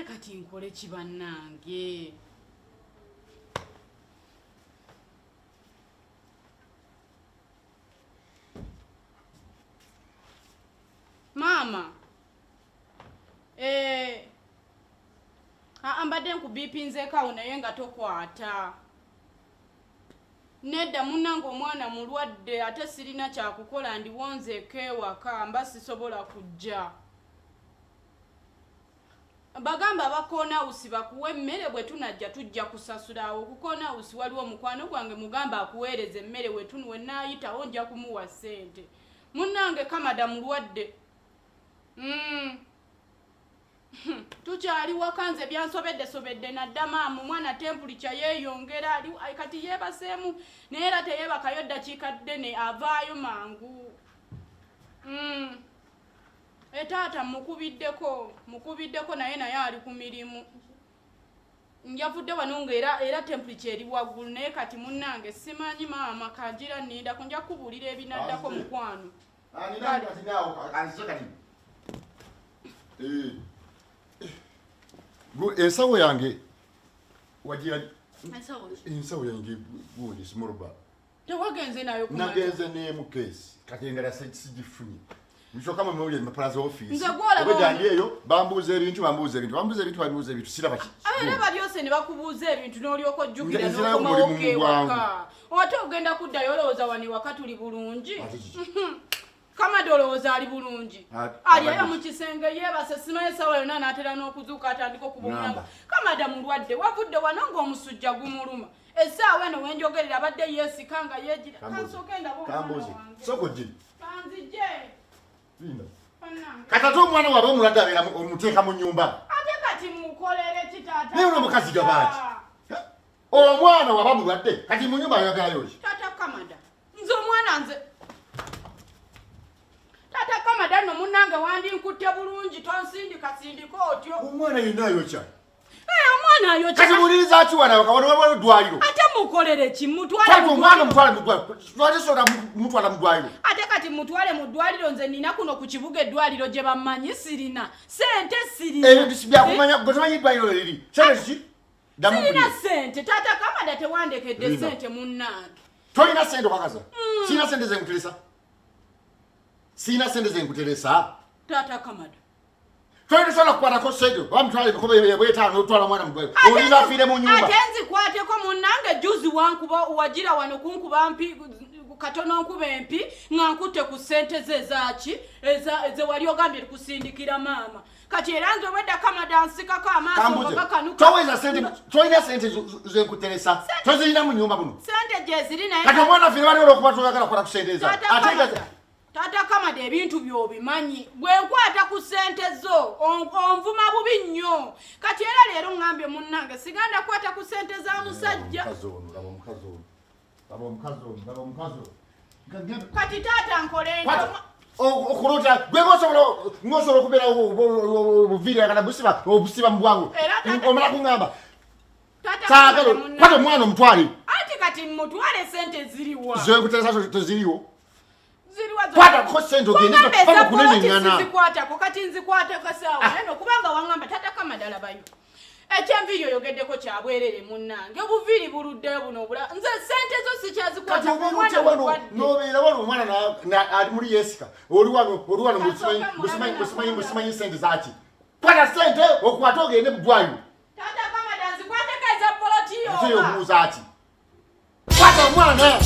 Kati nkole ki bannange? Maama, eh, aa mbadde nkubipinzeeko awo naye nga tokwata. Nedda munnange, omwana mulwadde ate sirina kyakukola, ndiwo nzekka ewaka, mba sisobola kujja. Bagamba abakoonawusi bakuwa emmere, bwe tunajja tujja kusasula. Awo ku koonawusi waliwo omukwano gwange, mugamba akuweereza emmere, wenaayitawo nja kumuwa ssente. Munnange Kamada mulwadde. Tukyali waka, nze byansobedde sobedde nadda. Maama, omwana temperature yeeyongera, ali kati yeebaseemu naye era teyeebakayo ddakiika ddene, avaayo mangu. E taata mukubiddeko, mukubiddeko naye ali ku mirimu. Njavudde wano nga era temperature eri waggulu, naye kati munnange simanyi. Maama, kanjira nnindako, nja kubuulira ebinaddako mukwano. Anze kati ensawo yange wagira? Ensawo yange gundi small bag. Tewagenze nayo? Nagenze nemu case, kati endala sigifunye. Nsooka mu mawulire empapula z'ofiisi. Nze gw'olaba. Obwedda ndi eyo bambuuza ebintu, bambuuza ebintu, bambuuza ebintu, bambuuza ebintu, siraba ki. Era balyose ne bakubuuza ebintu n'olyoka ojjukira. Nzirayo ku n'okomawo mulimu mu bwangu. ewaka, ate ogenda kuddayo olowooza wano ewaka tuli bulungi. Ate kiki? Kamada olowooza ali bulungi? Ali eyo abadde. Mu kisenge yeebase, simanyi essaawa yonna anaatera n'okuzuuka atandika okuba omulanga. Ngamba. Kamada mulwadde, wavudde wano ng'omusujja gumuluma. Essaawa eno wenjogerera abadde yeesika nga yeegira. Kambuzi. Kansooke ndabe omwana Kambuzi. wange. Sooka ojje. Kanzije. Linda. Bannange. Kati ate omwana waaba omulwadde abeera omuteeka mu nnyumba? Ate kati mukolere ki, taata? Naye ono omukazi gabaaki? Omwana waba mulwadde kati mu nyumba ayagalayo ki? Taata Kamada, nze omwana, nze taata Kamada nno munnange wandinkutte bulungi, tonsindika sindika otyo. Omwana yenna ayokya. Eh, omwana ayokya. Kati muliriza ki wano? Wano waliwo eddwaliro. Ate mukolere ki? Mutwale Kati mu omwana ddwaliro. omutwale mu ddwaliro, lwaki sobola mutwala mu ddwaliro? Ate kati mutwale mu ddwaliro, nze nina kuno ku kibuga eddwaliro gye bammanyi? Sirina sente, sirina. Ebintu sibyakumanya, gwe tomanyi eddwaliro liri sente kiki? Ddamu. Sirina mpulire. sente, taata Kamada, tewandekedde Linda. sente munnange. Tolina sente okakaza? Sirina sente zenkuteresa, sirina sente zenkuteresa. Taata Kamada. Tolina, tosobola kukwatako sente oba mutwale emikobo bwetaano otwala omwana mu ddwaliro, olina afiire mu nyumba. Ate nzikwateko munnange, juzi wankuba, wagira wano kunkuba mpi katono, nkuba empi nga nkutte ku ssente ze ezaki ze wali ogambye kusindikira maama. Kati era nze obwedda Kamada nsikako amaaso Kambuze. nga gakanuka. Toweza sente, tolina sente zenkuteresa, tozirina mu nyumba buno. Sente gyeziri naye. Kati omwana afiire bali olwokuba toyagala kukola ku sente za Taata ate Kamada, taata Kamada, ebintu by'obimanyi, bwe nkwata ku ssente zo onvuma bubi nnyo. Kati era leero ŋŋambye munnange siganda kukwata ku ssente za musajja. Omukazi ono, laba omukazi ono, laba omukazi ono, laba omukazi ono. Kati taata nkole Kwata- ntya? Okulota gwe ngosobola okubeera obuviiri agala busiba, obusiba mu bwangu. Era taata- Omala kuŋŋamba. Taata Saagala. Kamada, munnange. Kwata omwana omutwale. Anti kati mutwale, sente ziriwa? Zenkuteresa teziriwo. Ziriwa? Kwatako sente ogende. Wangamba paka eza kunenengana. poloti sizikwatako, kati nzikwateko saawa eno kubanga wangamba. Taata Kamada, labayo ekyenviiri oyogeddeko kyabwerere munnange, obuviiri buluddeyo buno obula, nze sente zo Kati sikyazikwatako. obeera Omwana otya wano? mulwadde. Nobeera wano omwana ali muli yesika, oli wano, oli wano. Kasooka mulabe. Busimanyi sente zaki. Kwata sente okwate ogende mu ddwaliro. Taata Kamada, nzikwateko eza poloti Ate yoba? obuuza ati kwata omwana.